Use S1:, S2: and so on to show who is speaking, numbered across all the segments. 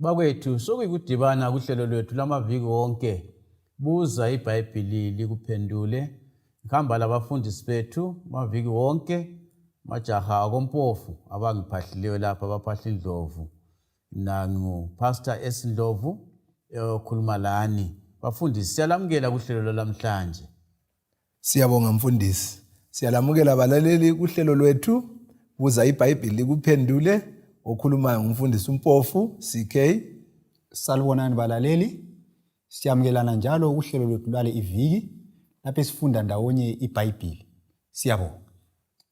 S1: Bakwethu sokuyikudibana kuhlelo lwethu lamaviki wonke buza iBhayibhili likuphendule. Ngihamba labafundisi bethu maviki wonke majaha akompofu abangiphahlileyo lapha abaphahla indlovu nangu Pastor Esindlovu okhuluma lani. Bafundisi siyalamukela kuhlelo lamhlanje.
S2: Siyabonga mfundisi. Siyalamukela abalaleli kuhlelo lwethu buza iBhayibhili likuphendule. Okhuluma ngumfundisi umpofu CK.
S3: Salibonani balaleli. Siyamukelana njalo kuhlelo lwethu lale iviki lapho sifunda ndawonye iBhayibhili. Siyabonga.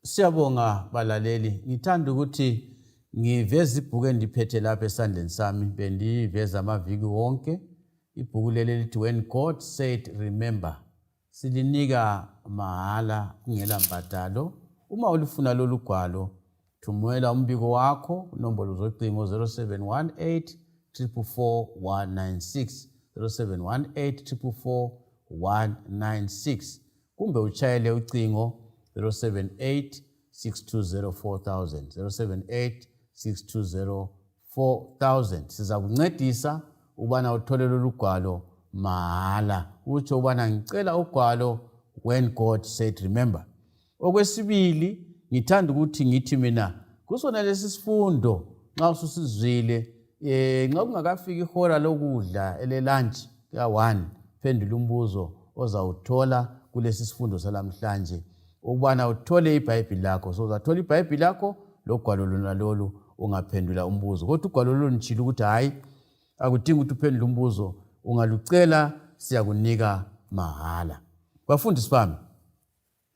S1: Siyabonga balaleli. Ngithanda ukuthi ngiveze ibhuku endiphethe lapha esandleni sami bendiveza amaviki wonke. Ibhuku leli lithi When God Said Remember. Silinika mahala kungela mbadalo. Uma ulifuna lolu gwalo thumela umbiko wakho nombolo zocingo 0718 44196 0718 44196 kumbe uchayele ucingo 078 620 4000 078 620 4000. Siza kuncedisa ubana uthole lolu gwalo mahala. Utsho ubana ngicela ugwalo When God Said Remember. Okwesibili ngithanda ukuthi ngithi mina kusona lesi sifundo nxa ususizwile nxa kungakafiki ihora lokudla elelunch ka1 phendula umbuzo ozawuthola kulesi sifundo salamhlanje ukubana uthole iBhayibhili lakho. So uzathola iBhayibhili lakho logwalo lona lolu ungaphendula umbuzo. Kodwa ugwalo lolu nitshilo ukuthi hayi akudingi ukuthi uphendule umbuzo, ungalucela siyakunika mahala. Bafundisi bami,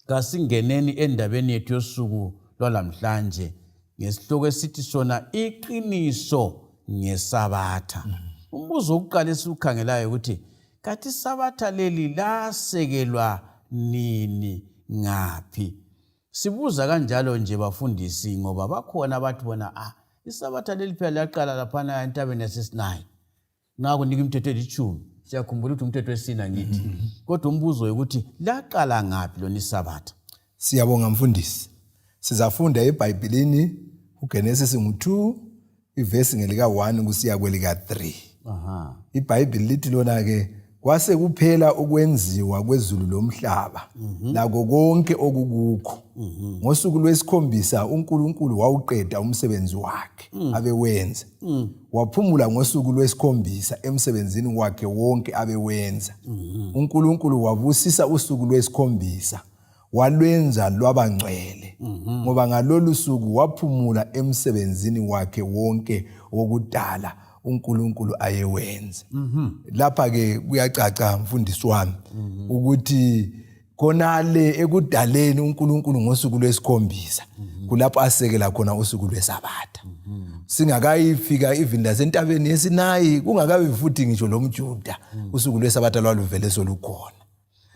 S1: kasingeneni endabeni yethu yosuku lwalamhlanje ngesihloko esithi sona iqiniso ngesabatha. Umbuzo wokuqala esiwukhangelayo ukuthi kathi isabatha leli lasekelwa nini ngaphi? Sibuza kanjalo nje bafundisi ngoba bakhona abathi bona isabatha leli phela laqala laphana entabeni yaseSinayi. Nakunika imithetho eli10. Siyakhumbula ukuthi umthetho wesina ngithi. Kodwa umbuzo ukuthi laqala ngaphi lona isabatha?
S2: Siyabonga mfundisi. Sizafunda eBhayibhelini uGenesis 2 ivesi ngelika 1 kusiya kwelika 3. iBhayibheli lithi lona ke kwase kuphela ukwenziwa kwezulu lomhlaba lako konke okukukho. Ngosuku lwesikhombisa uNkulunkulu wawuqeda umsebenzi wakhe abewenza. Waphumula ngosuku lwesikhombisa emsebenzini wakhe wonke abewenza. uNkulunkulu wabusisa usuku lwesikhombisa walwenza lwabangcwele ngoba ngalolu suku waphumula emsebenzini wakhe wonke wokudala uNkulunkulu ayewenza. Lapha ke kuyacaca mfundisi wami ukuthi konale ekudaleni uNkulunkulu ngosuku lwesikhombisa kulapho asekela khona usuku lwesabatha. Singakayifika even lasentabeni yeSinayi kungakabi futhi ngisho lomJuda usuku lwesabatha lwaluvele solukhona.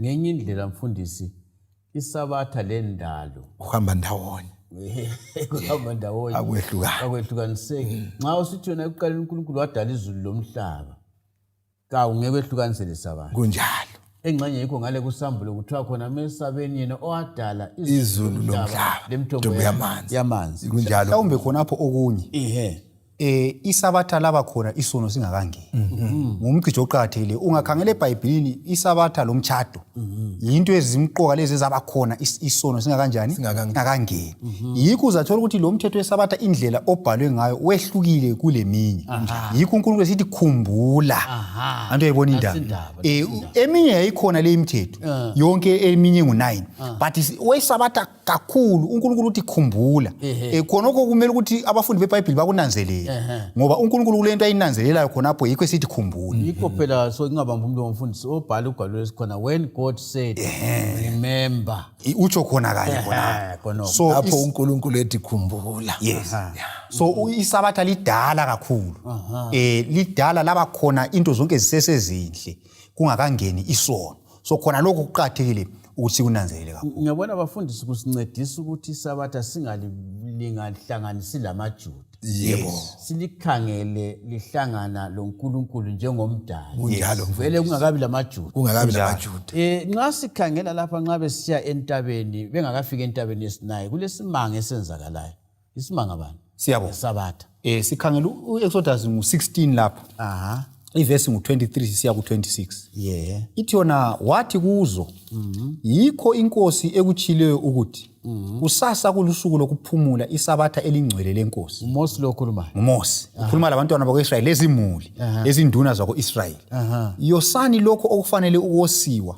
S1: Ngenye indlela mfundisi isabatha lendalo
S2: kuhamba ndawonye.
S1: Kuhamba ndawonye. Akwehlukaniseki. Nxa usithi yona ekuqaleni uNkulunkulu wadala izulu lomhlaba ungeke ehlukanisele isabatha.
S2: Kunjalo.
S1: Engxenye yikho ngale kusambulo kuthiwa khona mesabeni yena owadala
S2: izulu lomhlaba lemthombo yamanzi. Kunjalo.
S3: Mhlawumbe khonapho okunye. Isabatha laba khona isono singakangeni. Ngumcijo oqhakathekile ungakhangela eBhayibhelini isabatha lomtshado into ezimqoka lezi ezabakhona isono singakangeni. Yikho uzathola ukuthi lo mthetho wesabatha indlela obhalwe ngayo wehlukile kuleminye. Yikho uNkulunkulu esithi khumbula. Anto yayibona indaba. Eminye yayikhona le imithetho yonke eminye ngu9 but wesabatha kakhulu uNkulunkulu uthi khumbula. Khonoko kumele ukuthi abafundi beBhayibheli bakunanzelele. Ngoba uNkulunkulu kulento ayinanzelelayo khonapho yikho esithi khumbula.
S1: Yikho phela so ngingabamba umuntu womfundisi obhala ugwalo lesikhona When God Said Remember.
S3: Utsho khona kanye khonapho.
S2: So lapho uNkulunkulu ethi khumbula.
S3: Yes. So isabatha lidala kakhulu. Lidala laba khona into zonke zisesezinhle kungakangeni isono. So khona lokho kuqhathekile ukuthi kunanzelele kakhulu.
S1: Ngiyabona abafundisi kusincedisa ukuthi isabatha singalihlanganisi lamaJuda.
S2: Yebo.
S1: Silikhangele lihlangana loNkulunkulu njengomdali.
S2: Kunjalo.
S1: Vele kungakabi lamaJuda.
S2: Kungakabi lamaJuda.
S1: Nxa sikhangela lapha nxa besiya entabeni bengakafika entabeni yeSinayi kulesimanga esenzakalayo. Isimanga bani?
S3: Siyabona.
S1: Sabatha.
S3: Sikhangela uExodus ngu16 lapha. Iverse ngu23 siya ku26.
S1: Yeah.
S3: Ithi yona wathi kuzo yikho inkosi ekutshileyo ukuthi kusasa kulusuku lokuphumula isabatha elingcwele lenkosi.
S1: uMose lo khulumayo.
S3: uMose ukhuluma labantwana bakwaIsrayeli ezimuli ezinduna zakwaIsrayeli. Yosani lokho okufanele ukuwosiwa,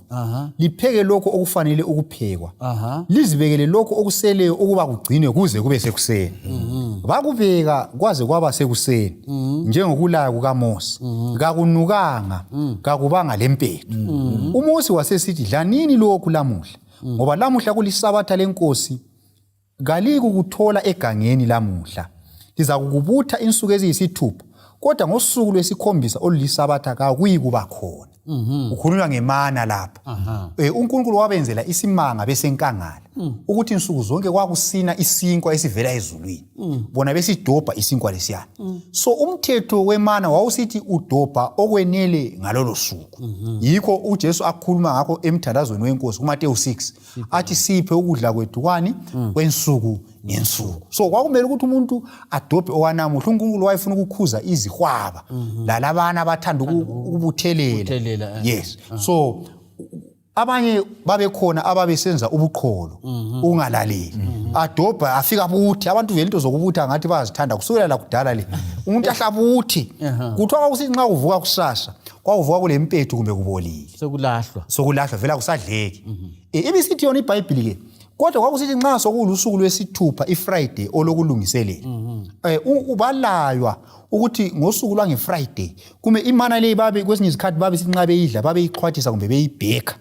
S3: lipheke lokho okufanele ukuphekwa, lizibekele lokho okuseleyo ukuba kugcinwe kuze kube sekuseni. Bakubeka kwaze kwaba sekuseni njengokulaya kukaMose, kakunukanga kakubanga lempethu. uMose wasesithi dlanini lokhu lamuhla, ngoba lamuhla kulisabatha lenkosi, kalikukuthola egangeni lamuhla. Liza kukubutha insuku eziyisithupha, kodwa ngosuku lwesikhombisa olulisabatha kakuyikuba khona. Ukhulunywa ngemana lapha. uNkulunkulu wabenzela isimanga besenkangala ukuthi insuku zonke kwakusina isinkwa esivela ezulwini, bona besidobha isinkwa lesiyana. So umthetho wemana wawusithi udobha okwenele ngalolo suku. Yikho uJesu akhuluma ngakho emthandazweni wenkosi kuMateyu 6 athi siphe ukudla kwethu kwani kwensuku ngensuku. So kwakumele ukuthi umuntu adobhe owanamuhla. uNkulunkulu wayefuna ukukhuza izihwaba lalabana abathanda ukubuthelela. Yes. So abanye babekhona ababesenza ubuqholo ungalaleli. Adobha afika buthi, abantu vele into zokubutha ngathi bayazithanda kusukela la kudala le. Umuntu ahlabuthi. Kuthiwa kusithi nxa uvuka kusasa kwawuvuka kule mpethu kumbe kubolile. Sokulahlwa vela kusadleki. Ibisithi yona iBhayibheli ke. Kodwa kwakusithi nxa sokulusuku lwesithupha iFriday olokulungiselela. Ubalaywa ukuthi ngosuku lwangeFriday kume imana le babe kwesinye isikhathi babe sithi nxa beyidla babe yiqhwathisa kumbe beyibheka.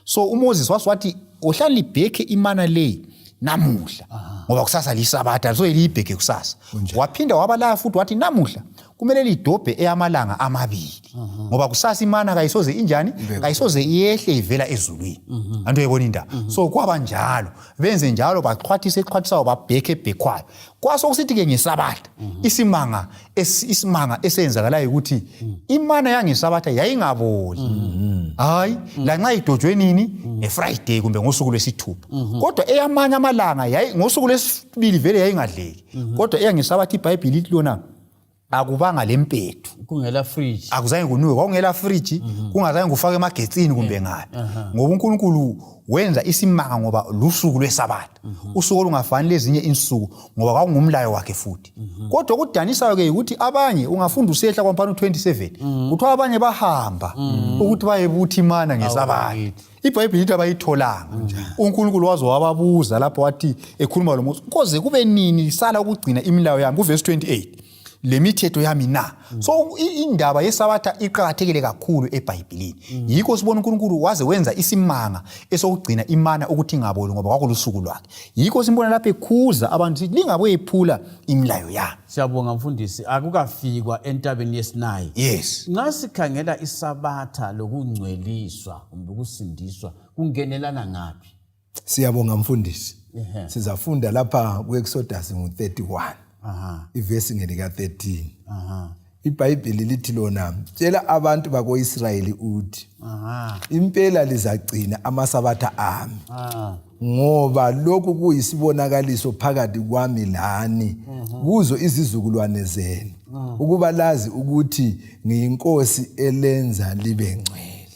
S3: So uMoses wathi ohlala libheke imana le namuhla ngoba kusasa lisabatha so elibheke kusasa. Waphinda wabalaya futhi wathi namuhla kumele lidobhe eyamalanga amabili ngoba kusasa imana kayisoze injani, kayisoze iyehle ivela ezulwini. Anto yebona indaba. So kwaba njalo benze njalo baxhwathisa babheke ebhekwayo. Kwasokusithi ke ngesabatha isimanga esenzakalayo ukuthi imana yangesabatha yayingaboli. Hayi la nxa idojwe nini eFriday kumbe ngosuku lwesithupha. Kodwa eyamanye amalanga yayi ngosuku lwesibili vele yayingadleki. Kodwa eyangesabatha iBhayibheli lithi lona akubanga lempethu,
S1: kungela fridge,
S3: akuzange kunuke, kwakungela fridge, kungazange kufake emagetsini kumbe ngani. Ngoba uNkulunkulu wenza isimanga ngoba lusuku lwesabatha. Usuku olungafani lezinye insuku ngoba kwakungumlayo wakhe futhi. Kodwa kudanisayo ke ukuthi abanye ungafunda usehla kwaMpano 27 kuthiwa abanye bahamba ukuthi bayebuthi imana ngesabatha. iBhayibheli lithi abayitholanga. uNkulunkulu wazo wababuza lapho wathi ekhuluma loMose, "Koze kube nini lisala ukugcina imilayo yami?" Kuverse 28. Lemithetho yami na. So indaba yesabatha iqhakathekile kakhulu eBhayibhelini. Yikho sibona uNkulunkulu waze wenza isimanga esokugcina imana ukuthi ingaboli ngoba kwakulusuku lwakhe. Yikho simbona lapha ekhuza abantu sithi lingaboyephula imilayo yami.
S1: Siyabonga mfundisi, akukafikwa entabeni yeSinayi.
S3: Yes.
S1: Nxa sikhangela isabatha lokungcweliswa kumbe ukusindiswa kungenelana ngaphi?
S2: Siyabonga mfundisi. Sizafunda lapha kuExodus ngu31. Ivesi ngelika 13. iBhayibheli lithi lona tshela abantu bako-Israyeli uthi impela lizacina amasabatha ami ngoba lokhu kuyisibonakaliso phakathi kwami lani kuzo izizukulwane zenu ukuba lazi ukuthi ngiyinkosi elenza libe ngcwele.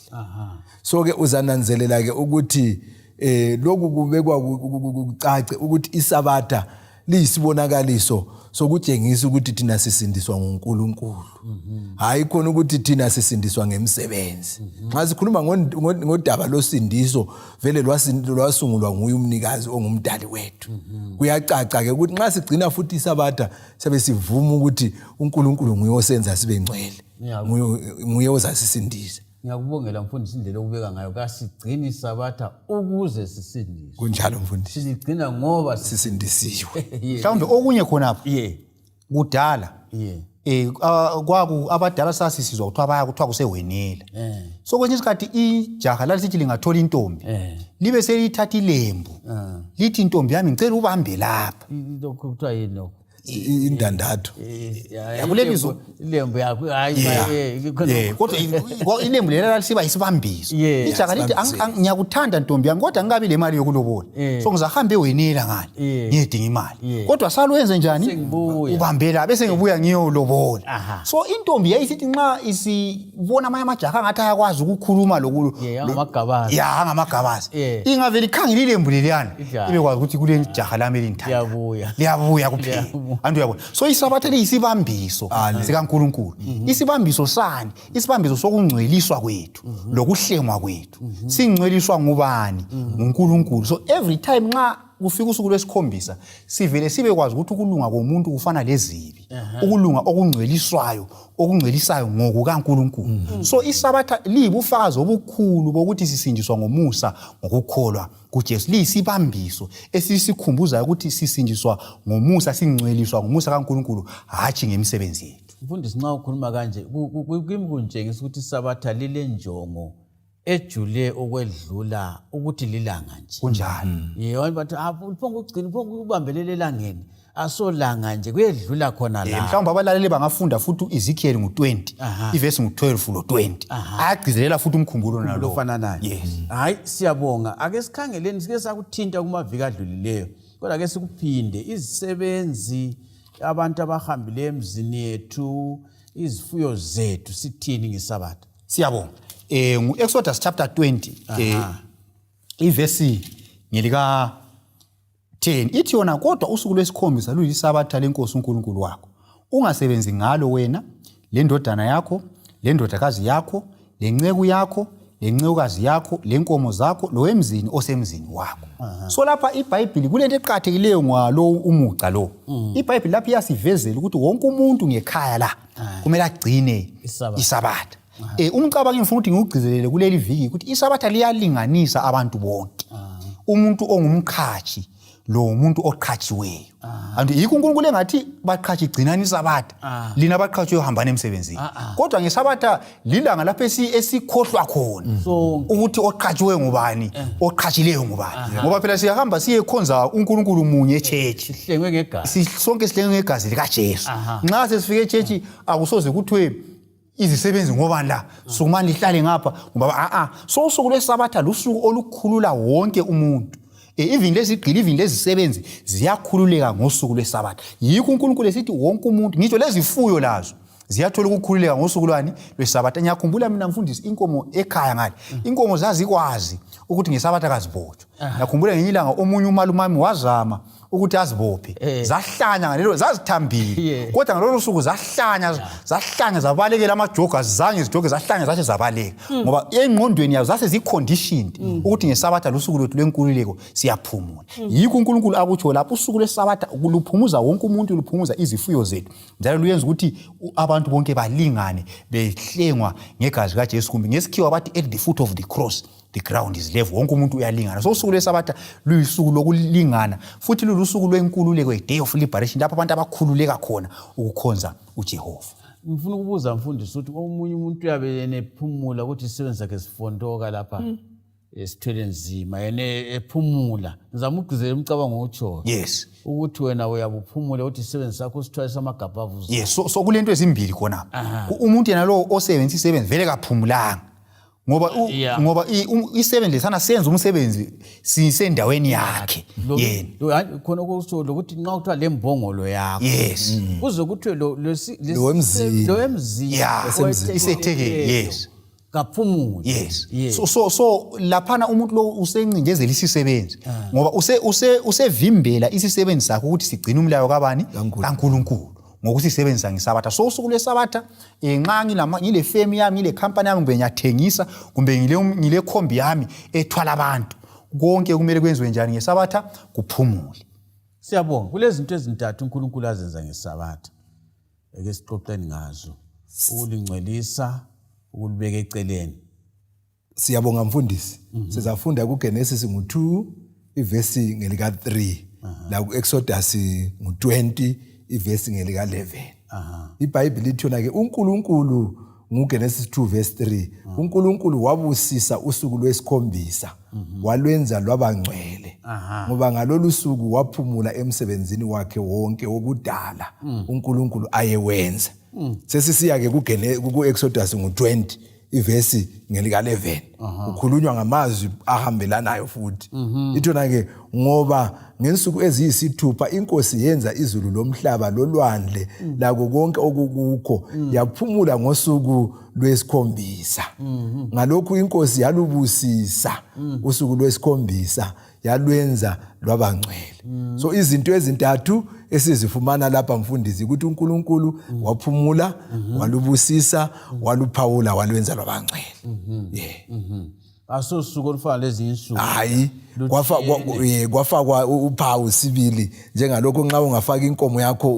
S2: So ke uzananzelela ke ukuthi lokhu kubekwa kucace ukuthi isabatha liyisibonakaliso sokutshengisa ukuthi thina sisindiswa nguNkulunkulu. Hayi khona ukuthi thina sisindiswa ngemsebenzi. Nxa sikhuluma ngodaba losindiso vele lwasungulwa nguye umnikazi ongumdali wethu. Kuyacaca ke ukuthi nxa sigcina futhi isabatha sabe sivuma ukuthi uNkulunkulu nguye osenza sibe ngcwele. Nguye ozasisindisa.
S1: Ngiyakubongela mfundisi indlela okubeka ngayo kasigcina isabatha ukuze sisindiswe.
S2: Kunjalo mfundisi.
S1: Sigcina ngoba
S2: sisindisiwe.
S3: Mhlawumbe okunye khonapho. Kudala. Kwaku abadala sasisizwa kuthiwa kusewenela. So kwesinye isikhathi ijaha lalithi lingathola intombi. Libe selithatha ilembu. Lithi intombi yami ngicela ubambe lapha.
S1: Lokho kuthiwa yini lokho?
S2: indandatho.
S3: Yakulebizo
S1: ilembu yakho hayi
S3: kodwa ilembu lela lisiba isibambiso. Ijaga lithi ngiyakuthanda ntombi yangu kodwa ngingabi le mali yokulobola. So ngizahambe wenela ngale ngiyedinga imali. Kodwa salo wenze njani? Ubambela bese ngibuya ngiyolobola. So intombi yayisithi nxa isibona amanye amajaha ngathi ayakwazi ukukhuluma lokulo.
S1: Ngamagabazi.
S3: Ngamagabazi. Ingaveli khangile ilembu leliyana. Ibe kwazi ukuthi kule jaha lami elithanda. Liyabuya kuphela. Anduyabona. So isabatha liyisibambiso sikaNkulunkulu. Isibambiso sani? Isibambiso sokungcweliswa kwethu lokuhlengwa kwethu. Singcweliswa ngubani? nguNkulunkulu. So every time nxa kufika usuku lwesikhombisa sivele sibe kwazi ukuthi ukulunga komuntu kufana lezibi. Ukulunga okungcweliswayo okungcwelisayo ngokukaNkulunkulu. So isabatha liyibufakazi obukhulu bokuthi sisinjiswa ngomusa ngokukholwa kuJesu. Liyisibambiso esisikhumbuza ukuthi sisinjiswa ngomusa singcweliswa ngomusa kaNkulunkulu hathi ngemisebenzi yethu.
S1: Mfundisi nxa ukhuluma kanje kimi kunjengisa ukuthi isabatha lile njongo ejule okwedlula ukuthi lilanga nje.
S3: Kunjalo.
S1: Bathi uphonga ugcina uphonga ubambelele elangeni. Asolanga nje kuyedlula khona la.
S3: Mhlawumbe abalaleli bangafunda futhi Ezekiel ngu20, ivesi ngu12 lo20. Ayagcizelela futhi umkhumbulo nalo
S1: ofana naye. Hayi siyabonga. Ake sikhangeleni sike sakuthinta kumaviki adlulileyo. Kodwa ke sikuphinde izisebenzi abantu abahambile emzini yethu izifuyo zethu sithini ngesabatha.
S3: Siyabonga. Exodus chapter 20 ivesi ngelika 10 ithi yona kodwa usuku lwesikhombisa luyisabatha lenkosi uNkulunkulu wakho. Ungasebenzi ngalo wena, le ndodana yakho, le ndodakazi yakho, le nceku yakho, le ncekukazi yakho, le nkomo zakho, lo emzini osemzini wakho. So lapha iBhayibheli kulento eqhathekileyo ngalo umuca lo. iBhayibheli lapha iyasivezela ukuthi wonke umuntu ngekhaya la kumele agcine isabatha. Umcabango ngifuna ukuthi ngigcizelele kuleli viki ukuthi isabatha liyalinganisa abantu bonke. Umuntu ongumkhathi lo umuntu oqhatshiweyo. Anti yikho uNkulunkulu engathi baqhathi gcinani isabatha. Lina baqhatshiwe uhambana emsebenzini. Kodwa ngesabatha lilanga lapho esikhohlwa khona ukuthi oqhatshiwe ngubani, oqhatshileyo ngubani. Ngoba phela siyahamba siyekhonza uNkulunkulu munye eChurch.
S1: Sihlengwe ngegazi.
S3: Sonke sihlengwe ngegazi likaJesu. Nxa sesifike eChurch akusoze kuthiwe izisebenzi ngoba la sukumani lihlale ngapha ngoba so usuku lwesabatha lusuku olukhulula wonke umuntu. Even lezigqili even lezisebenzi ziyakhululeka ngosuku lwesabatha. Yikho uNkulunkulu esithi wonke umuntu ngitsho lezifuyo lazo ziyathola ukukhululeka ngosuku lwesabatha. Ngiyakhumbula mina mfundisi inkomo ekhaya ngale. Inkomo zazikwazi ukuthi ngesabatha kazibotshwa. Ngiyakhumbula ngenye ilanga omunye umalumami wazama ukuthi azibophe. Zahlanya ngalelo zazithambile. Kodwa ngalolu suku zahlanya zabalekela amajoga zange zijoge zahlanya zathi zabaleka. Ngoba engqondweni yazo zase ziconditioned ukuthi ngesabatha lusuku lwethu lwenkululeko siyaphumula. Yikho uNkulunkulu akutsho lapho usuku lwesabatha luphumuza wonke umuntu luphumuza izifuyo zethu. Njalo luyenza ukuthi abantu bonke balingane behlengwa ngegazi kaJesu kumbe ngesikhiwa bathi at the foot of the cross the ground is level. Wonke umuntu uyalingana. So usuku lwesabatha luyisuku lokulingana futhi lulusuku lwenkululeko, day of liberation lapho abantu abakhululeka khona ukukhonza uJehova.
S1: Ngifuna ukubuza mfundisi ukuthi omunye umuntu uyabe enephumula ukuthi isebenzi sakhe sifondoka lapha esithwele nzima yena ephumula. Ngizama ukugcizelela umcabango otsho.
S3: Yes.
S1: Ukuthi wena uyabuphumula ukuthi isebenzi sakho sithwalisa amagabha avuza.
S3: Yes. So kulento ezimbili khona. Umuntu yena lo osebenza isebenzi vele kaphumulanga. Ngoba isebenzi lesana senza umsebenzi sisendaweni yakhe yena.
S1: Khona ukuthi ukuthi nxa uthiwa lembongolo yakho.
S3: Yes.
S1: Kuze kuthiwe
S2: lo emzini
S3: isetheke. Yes.
S1: Kaphumula.
S3: Yes. So laphana umuntu lo usencindezela isisebenzi ngoba usevimbela isisebenzi sakho ukuthi sigcine umlayo kabani kaNkulunkulu ngokuthi isebenzisa ngesabatha. So usuku lwesabatha nxa ngile firm yami ngile company yami kumbe ngiyathengisa kumbe ngile khombi yami ethwala abantu konke kumele kwenziwe njani ngesabatha kuphumule.
S1: Siyabonga kulezinto ezintathu uNkulunkulu azenza ngesabatha. Eke sixoxeni ngazo. Ukulingcwelisa, ukulibeka eceleni.
S2: Siyabonga mfundisi. Sizafunda kuGenesis ngu2 ivesi ngelika 3 la kuExodus ngu20 ivesi ngelika 11. iBhayibheli lithi yona ke uNkulunkulu nguGenesis 2 verse 3 uNkulunkulu wabusisa usuku lwesikhombisa walwenza lwabangcwele ngoba ngalolu suku waphumula emsebenzini wakhe wonke wokudala uNkulunkulu ayewenza. Sesisiya ke ku-Exodus 20 ivesi ngelika 11 ukhulunywa ngamazwi ahambelanayo futhi ithona ke ngoba ngensuku eziyisithupha inkosi yenza izulu lomhlaba lolwandle lako konke okukukho yaphumula ngosuku lwesikhombisa. Ngalokhu inkosi yalubusisa usuku lwesikhombisa yalwenza lwabangcwele. So izinto ezintathu esizifumana lapha mfundisi ukuthi uNkulunkulu waphumula walubusisa waluphawula walwenza lwabangcwele.
S1: Asosuku olufana lezi insuku.
S2: Hayi kwafakwa uphawu sibili njengalokho nxa ungafaka inkomo yakho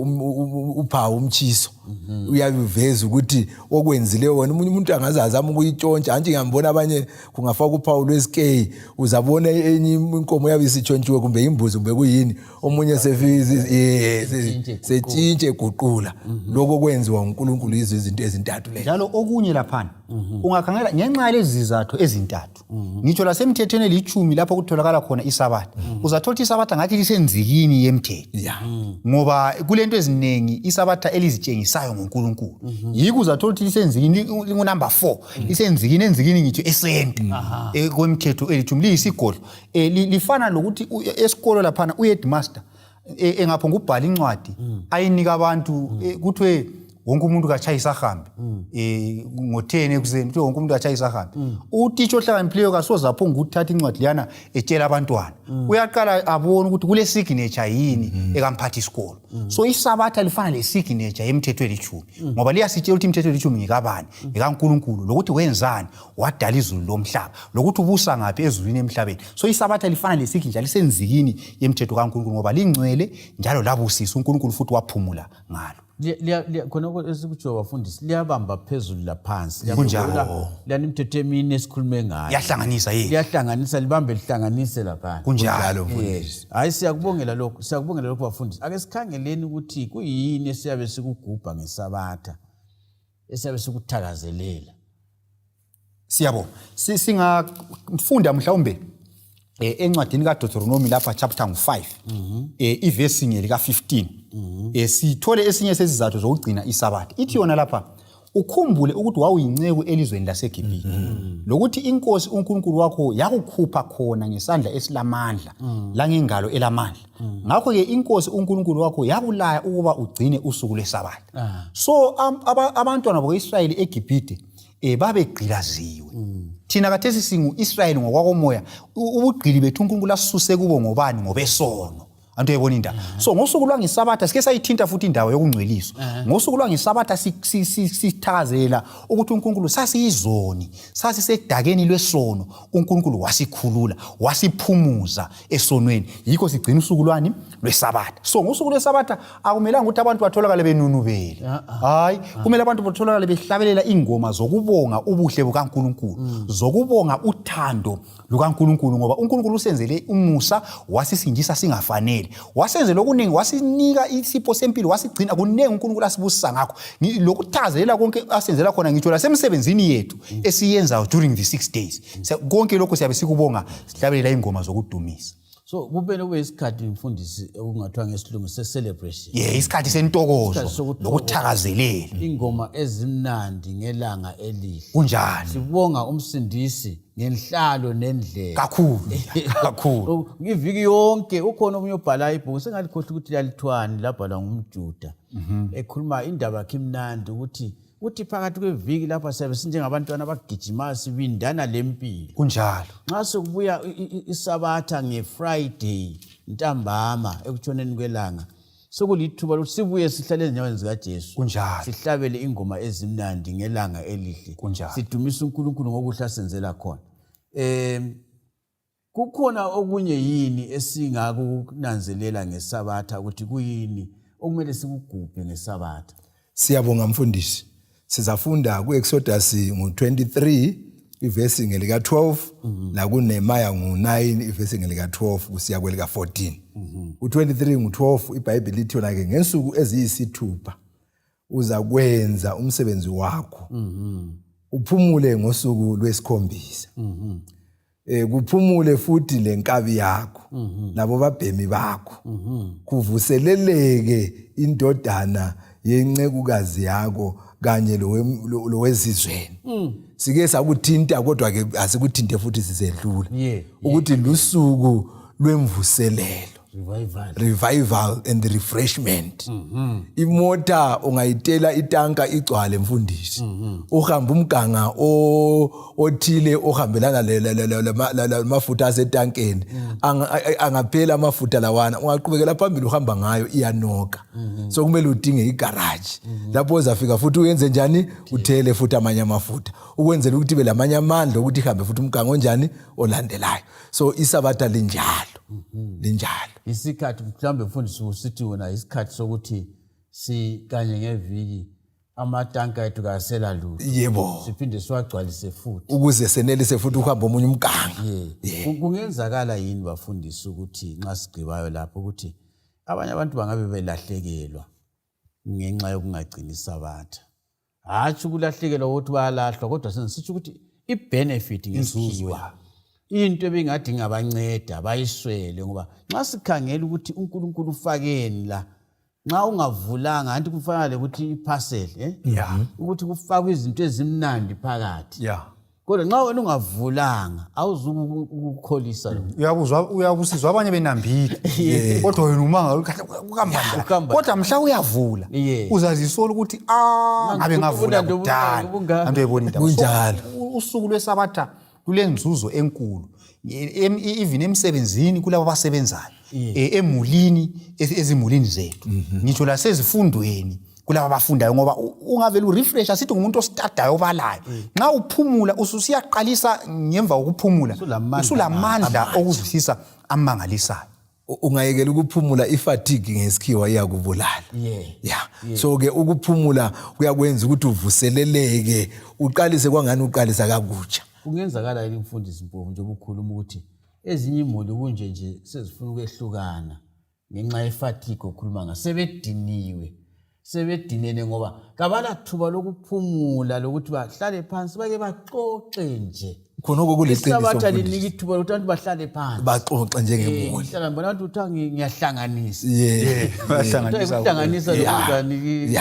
S2: uphawu umtshiso uyaveza ukuthi okwenzileyo wena umuntu angazazama ukuyitshontsha anti ngiyambona abanye kungafaka uphawu lweSK uzabona enye inkomo yabe isitshontshiwe kumbe imbuzi kumbe kuyini omunye setshintshe guqula lokho kwenziwa uNkulunkulu izinto ezintathu lezo.
S3: Njalo okunye laphana ungakhangela ngenxa lezi zizathu ezintathu ngitsho lasemthethweni eli10 lapho kutholakala khona isabatha uzathola isabatha ngathi lisenzikini yemthetho ngoba kulento eziningi isabatha elizitshengisayo ngoNkulunkulu yiko uzathola ukuthi lisenzikini lingunumber 4 lisenzikini enzikini ngitsho esenta kwemthetho eli10 liyisigodlo lifana lokuthi esikolo laphana uheadmaster engaphonga ubhala incwadi ayinika abantu kuthiwe wonke umuntu kachayisa hambe ngo10 ekuseni kuthi wonke umuntu kachayisa hambe utitsho ohlakaniphileyo kasoza phonga ukuthatha incwadi liyana etshela abantwana uyaqala abone ukuthi kule signature yini ekamphathi isikolo. So isabatha lifana le signature yemthetho eli10 ngoba liyasitshela ukuthi imthetho eli10 ngikabani ngikaNkulunkulu lokuthi wenzani wadala izulu lomhlaba lokuthi ubusa ngapi ezulwini emhlabeni. So isabatha lifana le signature lisenzikini yemthetho kaNkulunkulu ngoba lingcwele njalo labusisa uNkulunkulu futhi waphumula ngalo.
S1: Khona esikutsho bafundisi liyabamba phezulu laphansi
S3: kunjalo
S1: lani imithetho emine esikhulume ngayo
S3: yahlanganisa yini
S1: liyahlanganisa libambe lihlanganise lapha
S3: kunjalo
S1: mfundisi. Hayi siyakubongela lokho bafundisi. Ake sikhangeleni ukuthi kuyini esiyabe sikugubha ngesabatha esiyabe sikuthakazelela.
S3: Siyabona singafunda mhlawumbe encwadini kaDeuteronomy lapha chapter 5 ivesi ngelika 15 sithole esinye sezizathu zokugcina isabatha ithi yona lapha ukhumbule ukuthi wawuyinceku elizweni laseGibhithe lokuthi inkosi uNkulunkulu wakho yakukhupha khona ngesandla esilamandla la ngengalo elamandla ngakho ke inkosi uNkulunkulu wakho yakulaya ukuba ugcine usuku lwesabatha. So abantwana bakwaIsrayeli eGibhithe babegqilaziwe thina kathesi singu Israel ngokwakomoya ubugqili bethu uNkulunkulu asuse kubo ngobani ngobesono anto yebona indaba. So ngosuku lwangesabatha sike sayithinta futhi indawo yokungcweliswa ngosuku lwangesabatha sithakazela ukuthi uNkulunkulu sasiyizoni sasisedakeni lwesono uNkulunkulu wasikhulula wasiphumuza esonweni yikho sigcina usuku lwani lwesabatha. So ngosuku lwesabatha akumelanga ukuthi abantu batholakale benunubele hayi kumele abantu batholakale behlabelela ingoma zokubonga ubuhle bukaNkulunkulu zokubonga uthando lukaNkulunkulu ngoba uNkulunkulu usenzele umusa wasisindisa singafanele wasenzela okuningi wasinika isipho sempilo wasigcina kunenge uNkulunkulu asibusisa ngakho lokuthazelela konke asenzela khona ngitsho lasemsebenzini yethu esiyenzayo during the 6 days konke lokho siyabe sikubonga sihlabelela ingoma zokudumisa.
S1: So kube isikhathi mfundisi okungathiwa ngesilungu celebration
S3: isikhathi sentokozo lokuthakazelela
S1: ingoma ezimnandi ngelanga elihle
S3: kunjani
S1: sibonga umsindisi ngenhlalo nendlela
S3: kakhulu
S1: iviki yonke ukhona omunye obhala ibhuku sengalikhohle ukuthi liyalithwani labhala ngumJuda ekhuluma indaba yakhe imnandi ukuthi phakathi kweviki lapha siyabe sinjengabantwana abagijima sibindana lempilo
S3: kunjalo
S1: nxa sekubuya isabatha ngeFriday ntambama ekutshoneni kwelanga sokulithuba lokuthi sibuye sihlale ezinyaweni zikaJesu
S3: kunjalo
S1: sihlabele ingoma ezimnandi ngelanga elihle sidumisa uNkulunkulu ngokuhla senzela khona. Kukhona okunye yini esingakunanzelela ngesabatha ukuthi kuyini okumele sikugubhe ngesabatha?
S2: Siyabonga mfundisi. Sizafunda ku-Exodus 23 ivesi ngelika 12 la kuNehemiah 9 ivesi ngelika 12 kusiya kwelika 14. U23 ngo12 iBhayibheli lithi yona ke ngensuku eziyisithupha uzakwenza umsebenzi wakho. Uphumule ngosuku lwesikhombisa. Kuphumule futhi lenkabi yakho nabo babhemi bakho. Kuvuseleleke indodana yencekukazi yakho kanye lowezizweni. Sike sakuthinta kodwa ke asikuthinte futhi sisedlula. Ukuthi lusuku lwemvuselelo. Revival and refreshment. Imota ungayitela itanka igcwale mfundisi. Uhamba umganga othile ohambelana lamafutha asetankeni. Angaphela amafutha lawana. Ungaqhubekela phambili uhamba ngayo iyanoka. So kumele udinge igarage. Lapho uzafika futhi uyenze njani? Uthele futhi amanye amafutha. Ukwenzela ukuthi belamanye amandla ukuthi ihambe futhi umganga onjani olandelayo. So isabatha linjalo. Linjalo.
S1: Isikhathi mhlambe mfundisi usithi wona isikhathi sokuthi sikanye ngeviki amatanka ethu kasela lutho.
S2: Yebo.
S1: Siphinde siwagcwalise futhi.
S2: Ukuze senelise futhi uhamba omunye umganga.
S1: Kungenzakala yini bafundisi ukuthi nxa sigqibayo lapho ukuthi abanye abantu bangabe belahlekelwa ngenxa yokungagcini isabatha. Hathi ukulahlekelwa ukuthi bayalahlwa kodwa sesithi ukuthi ibenefit ngesikhiwa. Into ebingathi ngabanceda bayiswele ngoba nxa sikhangela ukuthi uNkulunkulu ufakeni la nxa ungavulanga anti kufanele ukuthi iparcel ukuthi kufakwe izinto ezimnandi phakathi kodwa nxa wena ungavulanga awuzukukholisa
S3: uyabusizwa abanye benambile kodwa wena umanga ukambanda kodwa mhla uyavula uzazisola ukuthi ngabe ngavula kudala anto ebona indaba
S2: kunjalo.
S3: Usuku lwesabatha kulenzuzo enkulu even emsebenzini kulabo abasebenzayo emulini ezimulini zethu ngitsho lasezifundweni kulabo abafundayo ngoba ungavela urefresh asithi ngumuntu ostadayo obalayo nxa uphumula ususiyaqalisa ngemva kokuphumula usulamandla okuzwisisa amangalisayo.
S2: Ungayekela ukuphumula ifatigue ngesikhiwa iyakubulala. So ke ukuphumula kuyakwenza ukuthi uvuseleleke uqalise kwangani uqalisa kakutsha.
S1: Kungenzakala yini mfundisi Mpofu nje ukukhuluma ukuthi ezinye imuli kunje nje sezifuna ukwehlukana ngenxa yefatigue okhuluma sebedinene ngoba kabala thuba lokuphumula lokuthi bahlale phansi bake baxoxe nje
S2: khonoko kuleqiniso
S1: isabatha linika ithuba lokuthi abantu bahlale phansi
S2: baxoxe njengemuli.
S1: Hlala bona abantu uthi ngiyahlanganisa
S3: bahlanganisa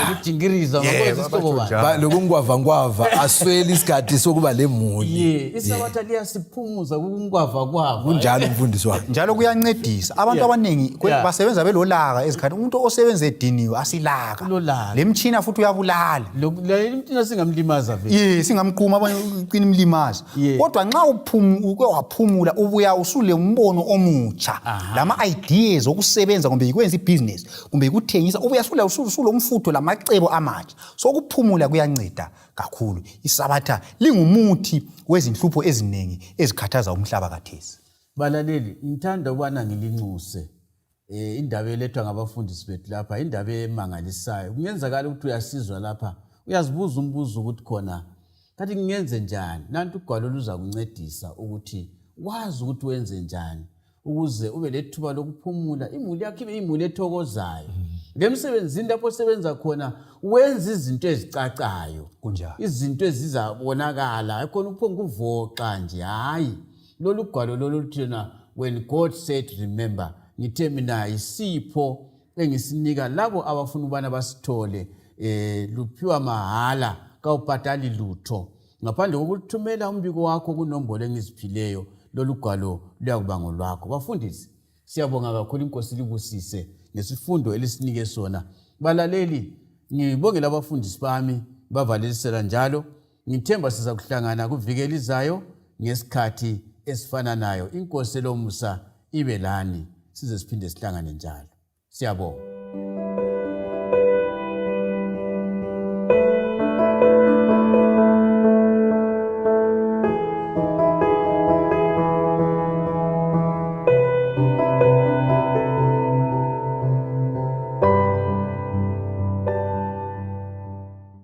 S1: ukujingiriza ngoba
S2: lokungwava aswele isikhathi sokuba lemuli.
S1: Isabatha liyasiphumuza ukungwava kwabo.
S2: Kunjalo mfundisi wakhe.
S3: Njalo kuyancedisa abantu abaningi basebenza belolaka ezikhathi umuntu osebenza ediniwe asilaka lemtshina futhi uyabulala
S1: le imtshina singamlimaza vele
S3: singamqhuma abanye uqina imlimaza kodwa nxa waphumula ubuya usule umbono omutsha lama ideas okusebenza kumbe ikwenza ibusiness kumbe ikuthengisa ubuya usule umfutho lamacebo amatsha. So ukuphumula kuyanceda kakhulu. Isabatha lingumuthi wezinhlupho ezinengi ezikhathaza umhlaba kathesi.
S1: Balaleli ngithanda ukubana ngilinxuse indaba elethwa ngabafundisi bethu lapha indaba emangalisayo. Kungenzakala ukuthi uyasizwa lapha uyazibuza umbuzo ukuthi khona kanti ngiyenze njani. Nanti ugwalo luza kuncedisa ukuthi wazi ukuthi wenze njani ukuze ube lethuba lokuphumula imuli yakho ibe imuli ethokozayo. Ngemsebenzini lapho osebenza khona wenza izinto ezicacayo
S3: kunjalo
S1: izinto ezizabonakala akhona ukuphonga uvoqa nje hayi lolu gwalo lolu luthina when God said remember ngithe mina isipho engisinika labo abafuna ubana basithole luphiwa mahala kawubhadali lutho ngaphandle kokuthumela umbiko wakho kunombolo engiziphileyo lolu gwalo luyakuba ngolwakho. Bafundisi siyabonga kakhulu inkosi libusise ngesifundo elisinike sona. Balaleli ngibongela abafundisi bami bavalelisela njalo ngithemba siza kuhlangana kuvikela izayo ngesikhathi esifana nayo. Inkosi lomusa ibe lani size siphinde sihlangane njalo. Siyabonga.